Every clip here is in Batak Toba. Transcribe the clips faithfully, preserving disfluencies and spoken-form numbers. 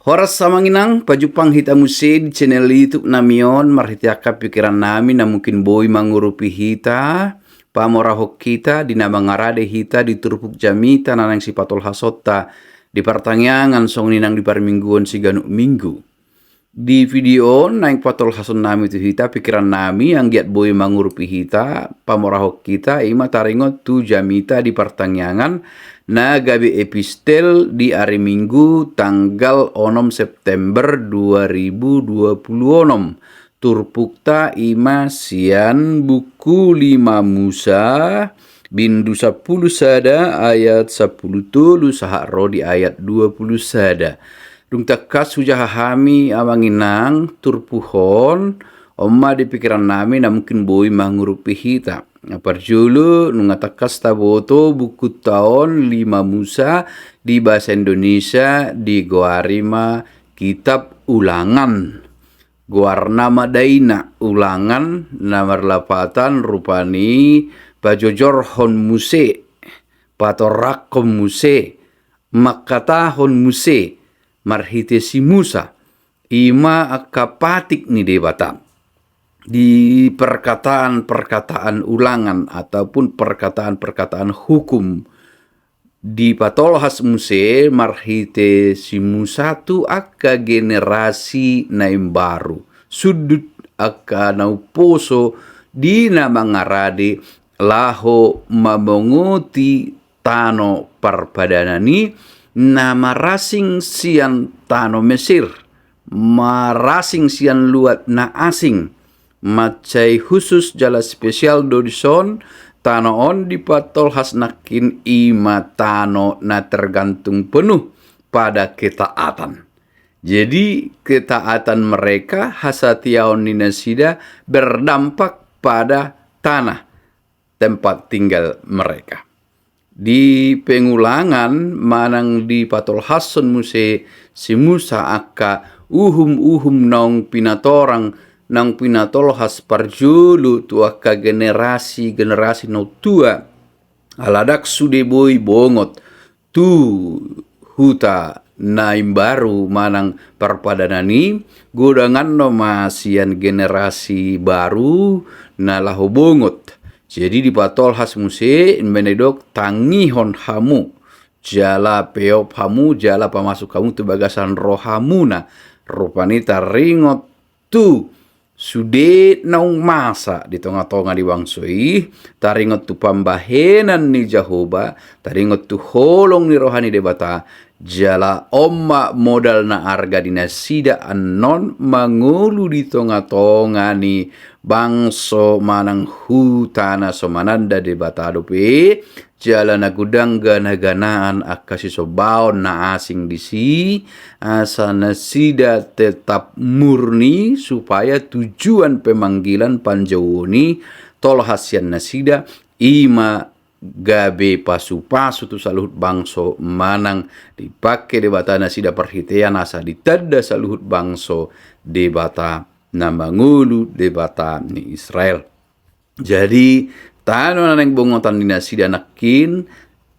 Horas amang inang, pajumpang hita muse di channel YouTube nami on, marhite angka pikiran nami na mungkin boi mangurupi hita, pamorahon hita di na mangarade hita di turpuk jamita na naeng sipatolhasonta di partangiangan songon i nang di parmingguon siganup minggu. Di video on naeng patolhason nami tu hita pikiran nami anggiat boi mangurupi hita, pamorahon hita, ima taringot tu jamita di partangiangan na gabe epistel di ari Minggu tanggal onom September dua ribu dua puluh onom. Turpukta ima sian buku lima Musa, bindu sampulu sada ayat sampulu tolu sahat ro di ayat dua puluh sada. Dung tangkas hujaha hami amang inang turpuk on, on ma di pikiran nami na mungkin boi mangurupi hita. Na parjolo, nunga tangkas taboto bukunta on lima Musa, di bahasa Indonesia digoari ma kitab Ulangan. Goarna ma daina Ulangan, na marlapatan rupani pajojorhon muse, patorangkon muse, mangkatahon muse marhite si Musa, ima angka patik ni Debata. Di perkataan-perkataan ulangan ataupun perkataan-perkataan hukum dipatolhas muse marhite si Musa tu angka generasi na imbaru, sundut angka na umposo di na mangarade laho mamongoti tano parpadanan i na marasing sian tano Mesir, marasing sian luat na asing, mansai khusus jala spesial do dison. Tano on dipatolhas nangkin ima tano na tergantung penuh pada ketaatan. Jadi ketaatan mereka, hasatiaon ni nasida berdampak pada tanah tempat tinggal mereka. Di pengulangan manang dipatolhashon muse si Musa angka uhum-uhum naung pinatorang, naung pinatolhas parjolo tu angka generasi-generasi na tua. Ala ndang sude boi bongot tu huta na imbaru manang parpadanan i, godang annon ma sian generasi baru na laho bongot. Jadi dipatolhas muse, imbaen na didok tangihon hamu, jala peop hamu, jala pamasuk hamu tu bagasan rohamuna. Rupani taringot tu sude naung masa di tonga-tonga ni bangso i, taringot tu pambahenan ni Jahowa, taringot tu holong ni roha ni Debata, jala on ma modal na arga di nasida annon mangolu di tonga-tonga ni bangso manang huta na so mananda Debata dope, jala na godang gana-ganaan angka sisombaon na asing disi, asa nasida tetap murni, supaya tujuan pemanggilan panjouon i tolhas sian nasida, ima gabe pasu-pasu tu saluhut bangso manang dipangke Debata nasida parhitean asa ditanda saluhut bangso Debata na mangolu, Debata ni Israel. Jadi tano na naeng bongotan ni nasida nangkin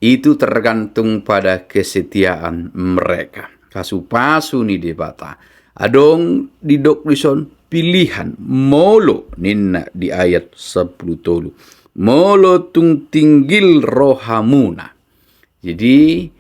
itu tergantung pada kesetiaan mereka. Pasu-pasu ni Debata. Adong didok dison pilihan, molo ninna di ayat sampulu tolu. Molo tung tinggil rohamuna. Jadi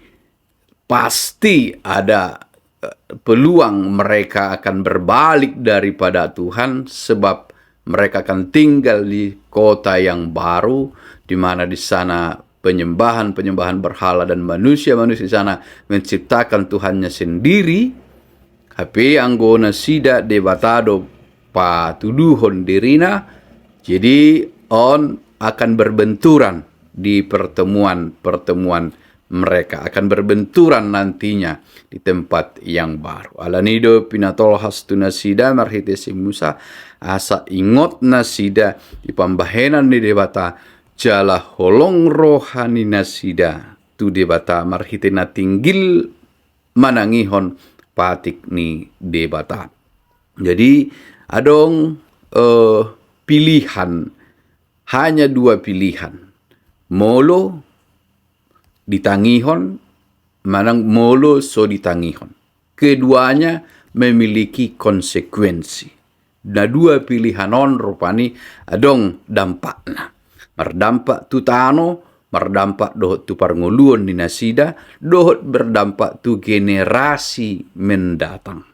pasti ada eh, peluang mereka akan berbalik daripada Tuhan, sebab mereka akan tinggal di kota yang baru, di mana di sana penyembahan-penyembahan berhala dan manusia-manusia di sana menciptakan Tuhannya sendiri. Hape anggo nasida Debata do patuduhon dirina, jadi on akan berbenturan di pertemuan-pertemuan mereka, akan berbenturan nantinya di tempat yang baru. Alani do pinatolhas tu nasida marhite si Musa, asa ingot nasida di pambahenan ni Debata, jala holong roha ni nasida tu Debata marhite na tinggil manangihon patik ni Debata. Jadi adong eh, pilihan, hanya dua pilihan. Molo ditangihon, manang molo so ditangihon. Keduanya memiliki konsekuensi. Na dua pilihan on rupani adong dampakna. Mardampak tu tano, mardampak dohot tu parngoluon ni nasida, dohot berdampak tu generasi mendatang.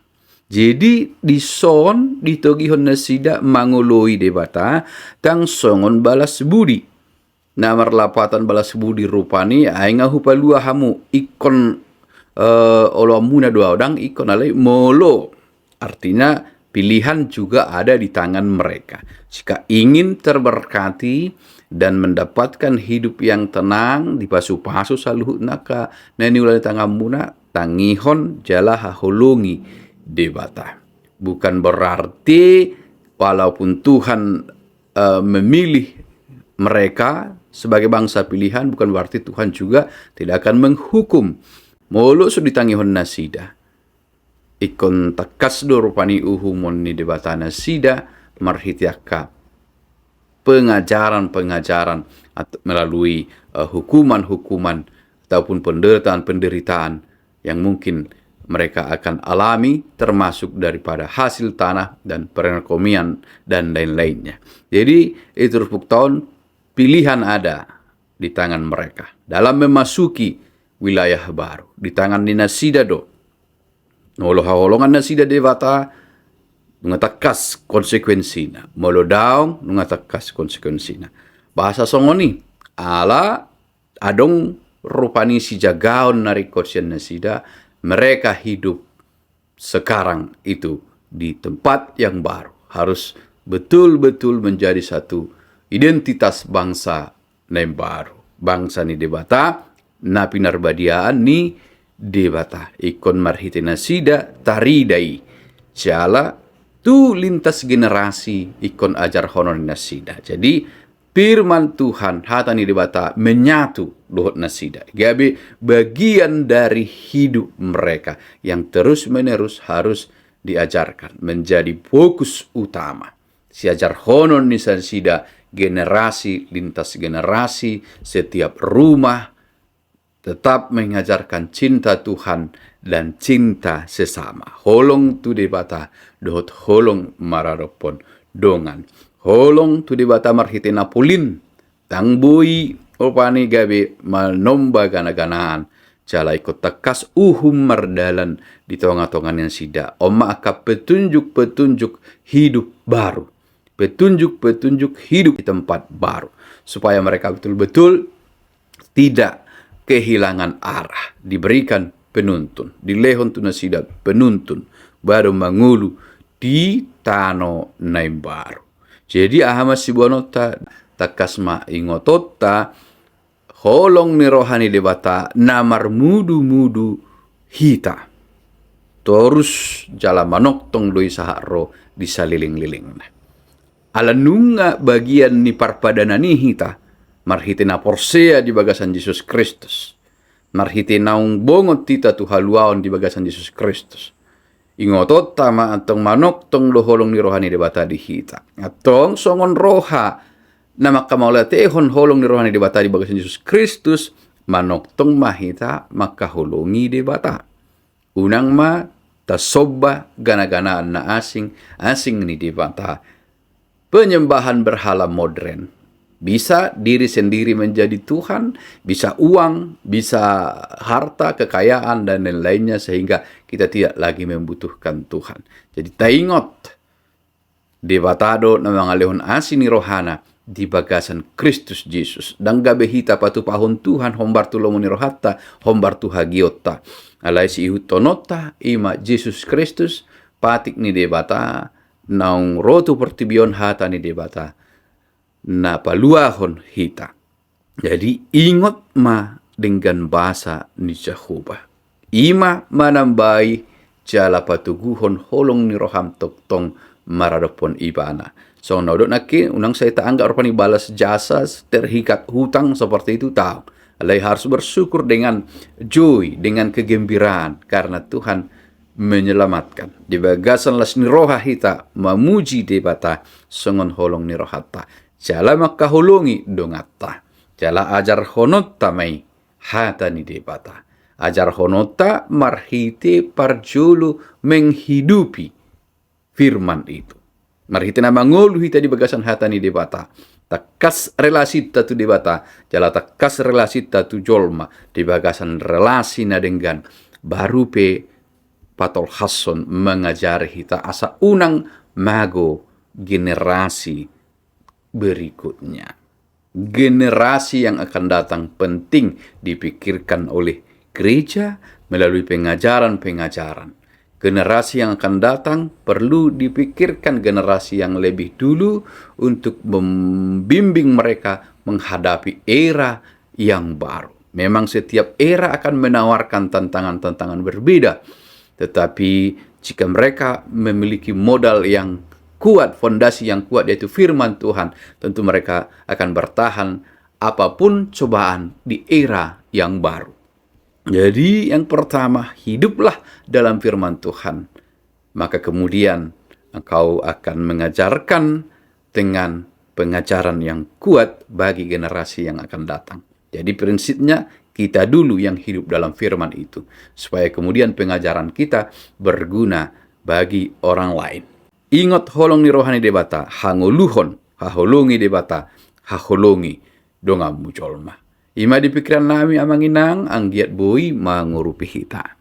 Jadi dison ditogihon nasida mangoloi Debata, tang songon balas budi. Na marlapatan balas budi rupani, ai nga hupalua hamu, ingkon eh, oloanmuna do au, dang ingkon, alai molo. Artinya pilihan juga ada di tangan mereka. Jika ingin terberkati dan mendapatkan hidup yang tenang, dipasupasu saluhutna angka na niula ni tanganmuna, tangihon jala haholongi Debata. Bukan berarti walaupun Tuhan eh, memilih mereka sebagai bangsa pilihan, bukan berarti Tuhan juga tidak akan menghukum. Molo so ditangihon nasida, ingkon tangkas do rupani uhumon ni Debata nasida marhite angka pengajaran-pengajaran at-, melalui eh, hukuman-hukuman ataupun penderitaan-penderitaan yang mungkin mereka akan alami, termasuk daripada hasil tanah dan perekonomian dan lain-lainnya. Jadi, itu ruas puktaon, pilihan ada di tangan mereka dalam memasuki wilayah baru. Di tangan ni nasida do. Molo haholongan nasida Debata, nunga tangkas konsekuensina. Molo daong, nunga tangkas konsekuensina. Bahasa songon i, ala adong rupani sijagaon na ringkot sian nasida, mereka hidup sekarang itu di tempat yang baru. Harus betul-betul menjadi satu identitas bangsa na imbaru. Bangsa ni Debata, na pinarbadiaan ni Debata. Ingkon marhite nasida tarida i. Siala tu lintas generasi ingkon ajarhonon nasida. Jadi, firman Tuhan, hata ni Debata menyatu dohot nasida. Gabe bagian dari hidup mereka yang terus-menerus harus diajarkan, menjadi fokus utama. Siajarhonon ni nasida generasi lintas generasi, setiap rumah, tetap mengajarkan cinta Tuhan dan cinta sesama. Holong tu Debata dohot holong maradophon dongan. Holong tu Debata marhite na polin, tang boi rupani gabe manomba gana-ganaan. Jala ingkon tangkas uhum mardalan di tonga-tonga ni nasida. On ma angka petunjuk-petunjuk hidup baru. Petunjuk-petunjuk hidup di tempat baru. Supaya mereka betul-betul tidak kehilangan arah, diberikan penuntun, dilehon tu nasida penuntun, baru mangolu di tano na imbaru. Jadi, aha ma siboanonta, tangkas ma ingotonta, holong ni roha ni Debata na marmudu-mudu hita. Torus jala manongtong do i sahat ro di salelenglelengna. Ala nunga bagian ni parpadanan i hita, marhite na porsea di bagasan Jesus Kristus. Marhite naung bongot hita tu haluaon di bagasan Jesus Kristus. Ingotonta ma antong manongtong do holong ni roha ni Debata di hita. Antong songon roha na mangkamauliatehon holong ni roha ni Debata di bagasan Jesus Kristus, manongtong ma hita mangkaholongi Debata. Unang ma tasomba gana-ganaan na asing, asing ni Debata. Penyembahan berhala modern. Bisa diri sendiri menjadi Tuhan, bisa uang, bisa harta, kekayaan, dan lain-lainnya, sehingga kita tidak lagi membutuhkan Tuhan. Jadi, taingot, Debata do na mangalehon asi ni rohana di bagasan Kristus Jesus. Ndang gabe hita patupahon Tuhan hombar tu lomo ni rohanta, hombar tu hagiota. Alai siihuthononta, i ma Jesus Kristus, patik ni Debata, naung ro tu portibi on, hata ni Debata, na paluahon hita. Jadi, ingot ma denggan basa ni Jahowa. I ma manambai jala patoguhon holong ni roham tongtong maradophon Ibana. Songon na hudok nangkin, unang sai taanggap rupani balas jasa, terikat hutang seperti itu, tahu. Alai harus bersyukur dengan joy, dengan kegembiraan, karena Tuhan menyelamatkan. Di bagasan las ni roha hita mamuji Debata songon holong ni rohanta. Jala mangkaholongi donganta. Jala ajarhononta ma i hata ni Debata. ajarhononta marhite parjolo menghidupi firman itu. Marhite na mangolu hita di bagasan hata ni Debata, tangkas relasinta tu Debata, jala tangkas relasinta tu jolma di bagasan relasi na denggan, baru pe patolhashon mengajari hita asa unang mago generasi berikutnya. Generasi yang akan datang penting dipikirkan oleh gereja melalui pengajaran-pengajaran. Generasi yang akan datang perlu dipikirkan generasi yang lebih dulu untuk membimbing mereka menghadapi era yang baru. Memang setiap era akan menawarkan tantangan-tantangan berbeda, tetapi jika mereka memiliki modal yang kuat, fondasi yang kuat, yaitu firman Tuhan, tentu mereka akan bertahan apapun cobaan di era yang baru. Jadi, yang pertama, hiduplah dalam firman Tuhan. Maka kemudian engkau akan mengajarkan dengan pengajaran yang kuat bagi generasi yang akan datang. Jadi, prinsipnya, kita dulu yang hidup dalam firman itu, supaya kemudian pengajaran kita berguna bagi orang lain. Ingot holong ni roha ni Debata, hangoluhon, haholongi Debata, haholongi donganmu jolma. I ma di pikiran nami, Amang Inang, anggiat boi mangurupi hita.